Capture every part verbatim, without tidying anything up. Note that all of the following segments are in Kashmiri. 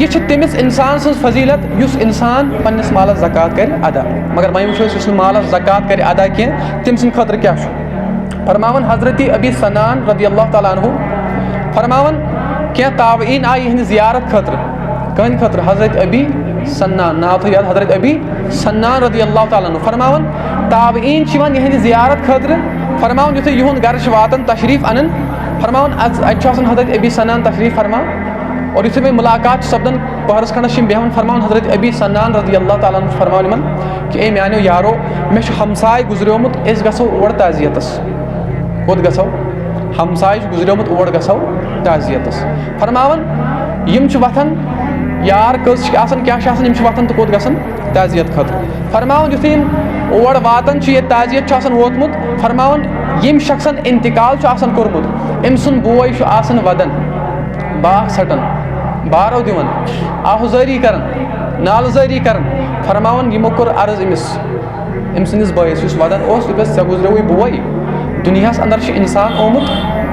یہِ چھِ تٔمِس اِنسان سٕنٛز فضیٖلت یُس اِنسان پنٛنِس مالَس زکوٰۃ کَرِ ادا۔ مگر وۄنۍ وٕچھو أسۍ، یُس نہٕ مالَس زکوٰۃ کَرِ ادا کینٛہہ، تٔمۍ سٕنٛدِ خٲطرٕ کیٛاہ چھُ؟ فرماوان حضرت ابی سنان رضی اللہ تعالیٰ عنہ فرماوان، کینٛہہ تابعین آیہِ یِہنٛدِ زیارت خٲطرٕ۔ کٕہٕنٛدِ خٲطرٕ؟ حضرت ابی سنان، ناو تھٲیِو یاد، حضرت ابی سنان رضی اللہ تعالیٰ عنہ۔ فرماوان، تابعین چھِ یِوان یِہنٛدِ زیارت خٲطرٕ۔ فرماوان، یُتھُے یِہُنٛد گرٕ چھِ واتان، تشریٖف اَنان، فرماوان، اَژ-، اَتہِ چھُ آسان حضرت ابی سنان تشریٖف فرما۔ اور یُتھُے وۄنۍ مُلاقات چھِ سپدان، پٔہرَس کھنٛڈَس چھِ یِم بیٚہوان، فرماوان حضرت ابی سنان رضی اللہ تعالیٰ عنہ چھُ فرماوان یِمَن کہِ اے میٛانیو یارو، مےٚ چھُ ہمساے گُزریومُت، أسۍ گژھو اور تعزیتَس۔ کوٚت گژھو؟ ہمساے چھُ گُزریومُت، اور گژھو تعزیتَس۔ فرماوان، یِم چھِ وۄتھان، یار کٔژ چھِ آسان، کیٛاہ چھِ آسان، یِم چھِ وۄتھان تہٕ کوٚت گژھان؟ تعزیت خٲطرٕ۔ فرماوان، یُتھُے یِم اور واتان چھِ، ییٚتہِ تعزیت چھُ آسان ووتمُت، فرماوان، ییٚمہِ شخصن انتقال چھُ آسان کوٚرمُت، أمۍ سُنٛد بوے چھُ آسان ودان، باکھ ژھٹان، بارو دِوان، آہوزٲری کران، نالہٕ زٲری کران۔ فرماوان، یِمو کوٚر عرض أمِس، أمۍ سٕنٛدِس بٲیِس یُس ودان اوس، دوٚپُس، "ژےٚ گُزریووُے بوے، دُنیاہَس اندر چھُ اِنسان آمُت،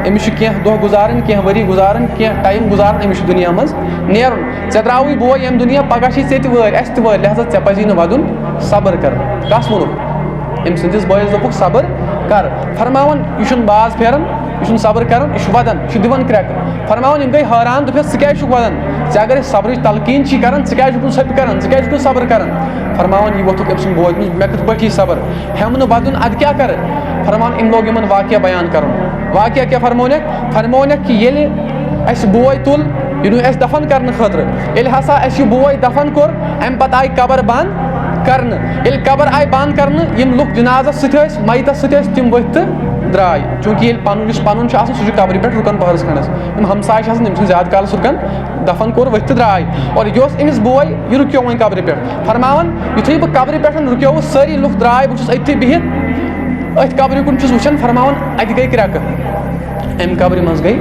أمِس چھُ کینٛہہ دۄہ گُزارٕنۍ، کینٛہہ ؤری گُزارٕنۍ، کینٛہہ ٹایم گُزارُن، أمِس چھُ دُنیا منٛز نیرُن۔ ژےٚ درٛاوُے بوے ییٚمہِ دُنیا، پگاہ چھُے ژےٚ تہِ وٲرۍ، اَسہِ تہِ وٲرۍ، لہذا ژےٚ پَزی نہٕ وَدُن، صبر کَرُن۔" کَس ووٚنُکھ؟ أمۍ سٕنٛدِس بٲیِس دوٚپُکھ، "صبر کَر۔" فرماوان، یہِ چھُنہٕ باز پھیران، یہِ چھُنہٕ صبر کَران، یہِ چھُ وَدان، یہِ چھُ دِوان کرٛٮ۪کہٕ۔ فرماوان، یِم گٔے حٲران، دوٚپُکھ، "ژٕ کیٛازِ چھُکھ وَدان؟ ژےٚ اگرے صبرٕچ تلقیٖن چھی کَران، ژٕ کیٛازِ چھُکھ نہٕ سۄ تہِ کَران؟ ژٕ کیٛازِ چھُکھ نہٕ صبر کَران؟" فرماوان، یہِ ووٚتھُکھ أمۍ سُنٛد بوے، دوٚپُن، "مےٚ کِتھ پٲٹھۍ یی صبر؟ ہٮ۪مہٕ نہٕ وَدُن، اَدٕ کیٛاہ کَرٕ؟" فرماوان، أمۍ لوگ یِمَن واقعہ بیان کَرُن۔ واقعہ کیٛاہ فرمونکھ؟ فرمونکھ کہِ ییٚلہِ اَسہِ بوے تُل، یہِ نیوٗ اَسہِ دفن کرنہٕ خٲطرٕ۔ ییٚلہِ ہسا اَسہِ یہِ بوے دفن کوٚر، اَمہِ پتہٕ آیہِ قبر بنٛد کرنہٕ۔ ییٚلہِ قبر آیہِ بنٛد کرنہٕ، یِم لُکھ جنازس سۭتۍ ٲسۍ، میتس سۭتۍ ٲسۍ، تِم ؤتھۍ تہٕ درٛاے۔ چوٗنٛکہِ ییٚلہِ پنُن، یُس پنُن چھُ آسان، سُہ چھُ قبرِ پٮ۪ٹھ رُکان پٔہرس کھنٛڈس۔ یِم ہمسایہِ چھِ آسان، تِم چھِنہٕ زیادٕ کالس رُکان، دفن کوٚر، ؤتھۍ تہٕ درٛاے۔ اور یہِ اوس أمِس بوے، یہِ رُکیو وۄنۍ قبرِ پٮ۪ٹھ۔ فرماوان، یُتھُے بہٕ قبرِ پٮ۪ٹھ رُکیووُس، سٲری لُکھ درٛاے، بہٕ چھُس أتھی بِہِتھ، أتھۍ قبرِ کُن چھُس وٕچھان، فرماوان، اَتہِ گٔے کرٛٮ۪کہٕ۔ اَمہِ قبرِ منٛز گٔے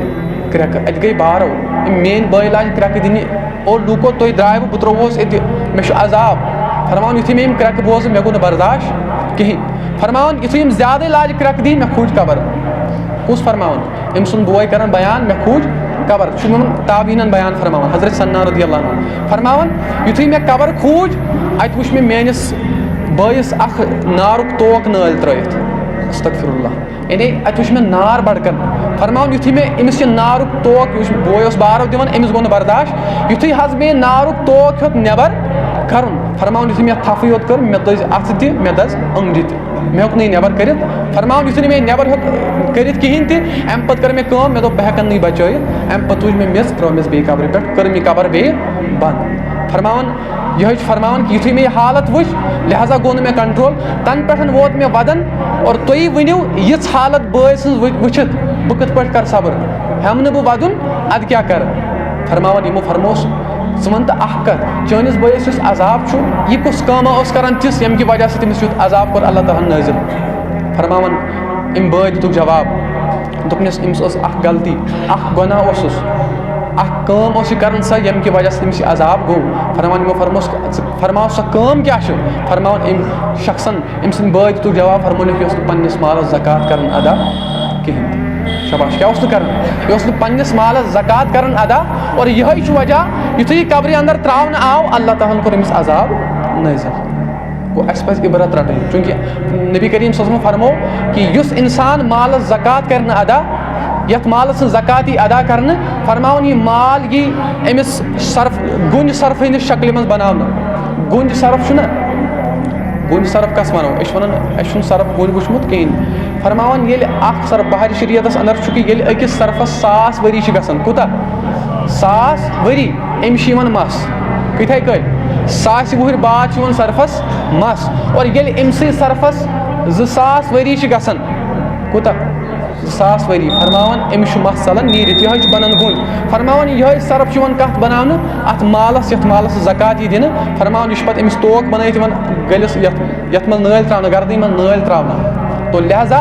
کرٛٮ۪کہٕ، اَتہِ گٔے بارو۔ أمۍ میٛٲنۍ بٲے لاجہِ کرٛٮ۪کہٕ دِنہِ، "او لوٗکو، تُہۍ درٛایوٕ، بہٕ ترٛووُس أتہِ، مےٚ چھُ عذاب۔" فرماوان، یُتھُے مےٚ یِم کرٛٮ۪کہٕ بوزٕ، مےٚ گوٚو نہٕ برداش کِہیٖنۍ۔ فرماوان، یُتھُے یِم زیادَے لاجہِ کرٛٮ۪کہٕ دِنہِ، مےٚ کھوٗج قبر۔ کُس فرماوان؟ أمۍ سُنٛد بوے کران بیان، مےٚ کھوٗج قبر۔ چھُ یِمَن تابعیٖنَن بیان فرماوان، حضرت سنان رضی اللہ عنہ فرماوان، یُتھُے مےٚ قبر کھوٗج، اَتہِ وٕچھ مےٚ میٛٲنِس بٲیِس اَکھ نارُک توک نٲلۍ ترٛٲیِتھ۔ استغفر اللہ۔ یعنی اَتہِ وٕچھ مےٚ نار بڑکن۔ فرماوان، یُتھُے مےٚ أمِس یہِ نارُک توک، یُس بوے اوس بارو دِوان، أمِس گوٚو نہٕ برداش۔ یُتھُے حظ مےٚ یہِ نارُک توک ہیوٚت نٮ۪بر کَرُن، فرماوان، یُتھُے مےٚ تھپھ یوت کٔر، مےٚ دٔزۍ اَتھٕ تہِ، مےٚ دٔز أنٛگرِ تہِ۔ مےٚ ہیوٚک نہٕ یہِ نٮ۪بر کٔرِتھ۔ فرماوان، یُتھُے نہٕ مےٚ یہِ نٮ۪بر ہیوٚک کٔرِتھ کِہیٖنۍ تہِ، اَمہِ پَتہٕ کٔر مےٚ کٲم، مےٚ دوٚپ، بہٕ ہٮ۪کَن نہٕ یہِ بچٲیِتھ۔ اَمہِ پَتہٕ تُج مےٚ میٚژ، ترٲو میٚژ بیٚیہِ قبرِ پٮ۪ٹھ، کٔرٕم یہِ قبر بیٚیہِ بنٛد۔ فرماوان، یِہوٚے چھُ فرماوان کہِ یُتھُے مےٚ یہِ حالت وٕچھ، لہذا گوٚو نہٕ مےٚ کنٹرول۔ تَنہٕ پٮ۪ٹھ ووت مےٚ وَدَن، اور تُہی ؤنِو، یِژھ حالت بٲے سٕنٛز وٕچھ-، وٕچھِتھ بہٕ کِتھ پٲٹھۍ کَرٕ صبر؟ ہٮ۪مہٕ نہٕ بہٕ وَدُن، اَدٕ کیٛاہ کَرٕ؟ فرماوان، یِمو فرموس، ژٕ وَن تہٕ اَکھ کَتھ، چٲنِس بٲیِس یُس عذاب چھُ، یہِ کُس کٲمہ اوس کَران تِژھ، ییٚمہِ کہِ وجہ سۭتۍ تٔمِس یُتھ عذاب کوٚر اللہ تعالیٰ ہَن نٲزِل؟ فرماوان، أمۍ بٲے دِتُکھ جواب، دوٚپنَس، أمِس ٲس اَکھ غلطی، اَکھ گۄناہ اوسُس، اَکھ کٲم اوس یہِ کَران سۄ، ییٚمہِ کہِ وجہ سۭتۍ تٔمِس یہِ عذاب گوٚو۔ فرماوان، یِمو فرموس، "ژٕ فرماو، سۄ کٲم کیٛاہ چھِ؟" فرماوان، أمۍ شخصن، أمۍ سٕنٛدۍ بٲے دِتُکھ جواب، فرموونکھ، "یہِ اوس نہٕ پنٛنِس مالَس زکوٰۃ کَران ادا کِہیٖنۍ تہِ۔" شاباش، کیٛاہ اوس نہٕ کَران؟ یہِ اوس نہٕ پنٛنِس مالَس زکوٰۃ کَران ادا۔ اور یِہوٚے چھُ وجہ، یُتھُے یہِ قبرِ اندر ترٛاونہٕ آو، اللہ تعالیٰ ہَن کوٚر أمِس عذاب نٲزِل۔ گوٚو، اَسہِ پَزِ عبرت رَٹٕنۍ، چوٗنٛکہِ نبی کریم صلی اللہ علیہ وسلم فرموو کہِ یُس اِنسان مالَس زکوٰۃ کَرِ نہٕ ادا، یَتھ مالَس نہٕ زکوٰۃ یی ادا کَرنہٕ، فرماوان، یہِ مال یی أمِس صرف، گوٚنٛجہِ صرفہٕ ہٕنٛدِس شکلہِ منٛز بناونہٕ۔ گوٚنٛجہِ صرف چھُنہ، گوٚنٛجہِ صرف کَس وَنو؟ أسۍ چھِ وَنان، اَسہِ چھُنہٕ صرف گوٚنٛجہِ وٕچھمُت کِہیٖنۍ۔ فرماوان، ییٚلہِ اَکھ صرف بحرِ شریعتَس اندر چھُ کہِ ییٚلہِ أکِس صرفَس ساس ؤری چھِ گژھان، کوٗتاہ؟ ساس ؤری۔ أمِس چھِ یِوان مَس۔ کِتھَے کٔنۍ؟ ساسہِ وُہٕرۍ بعد چھِ یِوان صرفَس مَس۔ اور ییٚلہِ أمۍ سٕے صرفَس زٕ ساس ؤری چھِ گژھان، کوٗتاہ؟ زٕ ساس ؤری۔ فرماوان، أمِس چھُ مَس ژَلان نیٖرِتھ، یِہوٚے چھُ بَنان گوٚنٛج۔ فرماوان، یِہوٚے صرف چھُ یِوان کَتھ بَناونہٕ؟ اَتھ مالَس، یَتھ مالَس زکوٰۃ یی دِنہٕ۔ فرماوان، یہِ چھُ پَتہٕ أمِس توک بَنٲیِتھ یِوان گٔلِس، یَتھ، یَتھ منٛز نٲلۍ ترٛاونہٕ، گردنہِ منٛز نٲلۍ ترٛاونہٕ۔ تو لہذا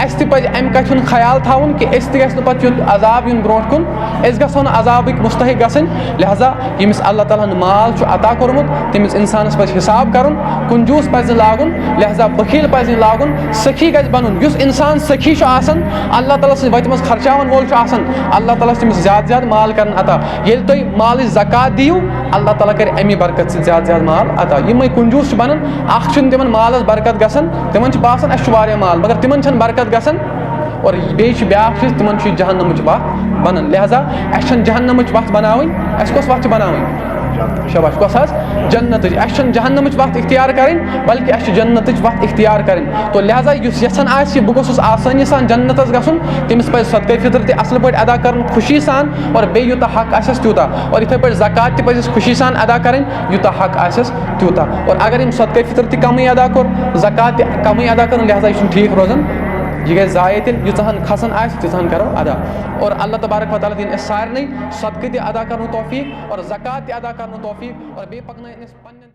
اَسہِ تہِ پَزِ اَمہِ کَتھِ ہُنٛد خیال تھاوُن کہِ أسۍ تہِ گژھِ نہٕ پَتہٕ یُتھ عذاب یُن برونٛٹھ کُن، أسۍ گژھو نہٕ عذابٕکۍ مستحق گژھٕنۍ۔ لہذا ییٚمِس اللہ تعالیٰ ہن مال چھُ عطا کوٚرمُت، تٔمِس اِنسانَس پَزِ حساب کَرُن، کنجوٗس پَزِ نہٕ لاگُن، لہذا بخیل پَزِ نہٕ لاگُن، سخی گژھِ بَنُن۔ یُس اِنسان سخی چھُ آسان، اللہ تعالیٰ سٕنٛزِ وَتہِ منٛز خرچاوَن وول چھُ آسان، اللہ تعالیٰ چھُ تٔمِس زیادٕ زیادٕ مال کَران عطا۔ ییٚلہِ تُہۍ مالٕچ زکوٰۃ دِیِو، اللہ تعالیٰ کَرِ اَمی برکت سۭتۍ زیادٕ زیادٕ مال عطا۔ یِمَے کنجوٗس چھِ بَنان، اَکھ چھُنہٕ تِمَن مالَس برکت گژھان، تِمَن چھِ باسان اَسہِ چھُ واریاہ مال، مگر تِمَن چھَنہٕ برکت گژھان۔ اور بیٚیہِ چھِ بیٛاکھ چیٖز، تِمَن چھُ یہِ جہنمٕچ وَتھ بَنان۔ لہذا اَسہِ چھَنہٕ جہنمٕچ وَتھ بَناوٕنۍ، اَسہِ کۄس وَتھ چھِ بَناوٕنۍ؟ شاباش، کۄس حظ؟ جنتٕچ۔ اَسہِ چھَنہٕ جہنمٕچ وَتھ اختیار کَرٕنۍ، بلکہِ اَسہِ چھِ جنتٕچ وَتھ اختیار کَرٕنۍ۔ تو لہذا یُس یَژھان آسہِ، بہٕ گوٚژھُس آسٲنی سان جنتَس گژھُن، تٔمِس پَزِ صدقے فطر تہِ اَصٕل پٲٹھۍ ادا کَرُن، خوشی سان، اور بیٚیہِ یوٗتاہ حق آسٮ۪س تیوٗتاہ۔ اور یِتھَے پٲٹھۍ زکوٰۃ تہِ پَزٮ۪س خوشی سان ادا کَرٕنۍ، یوٗتاہ حق آسٮ۪س تیوٗتاہ۔ اور اگر أمۍ صدقے فطر تہِ کمٕے ادا کوٚر، زکوٰۃ تہِ کمٕے ادا کٔرٕن، لہذا یہِ چھُنہٕ ٹھیٖک روزان۔ یہِ گژھِ ضایع تیٚلہِ، ییٖژاہن کھسان آسہِ، تیٖژاہن کرو ادا۔ اور اللہ تبارک و تعالیٰ دِیِن اَسہِ سارنٕے صدقہٕ تہِ ادا کرنُک توفیق اور زکوٰۃ تہِ ادا کرنُک توفیق اور بیٚیہِ پکنٲیِن أسۍ پننٮ۪ن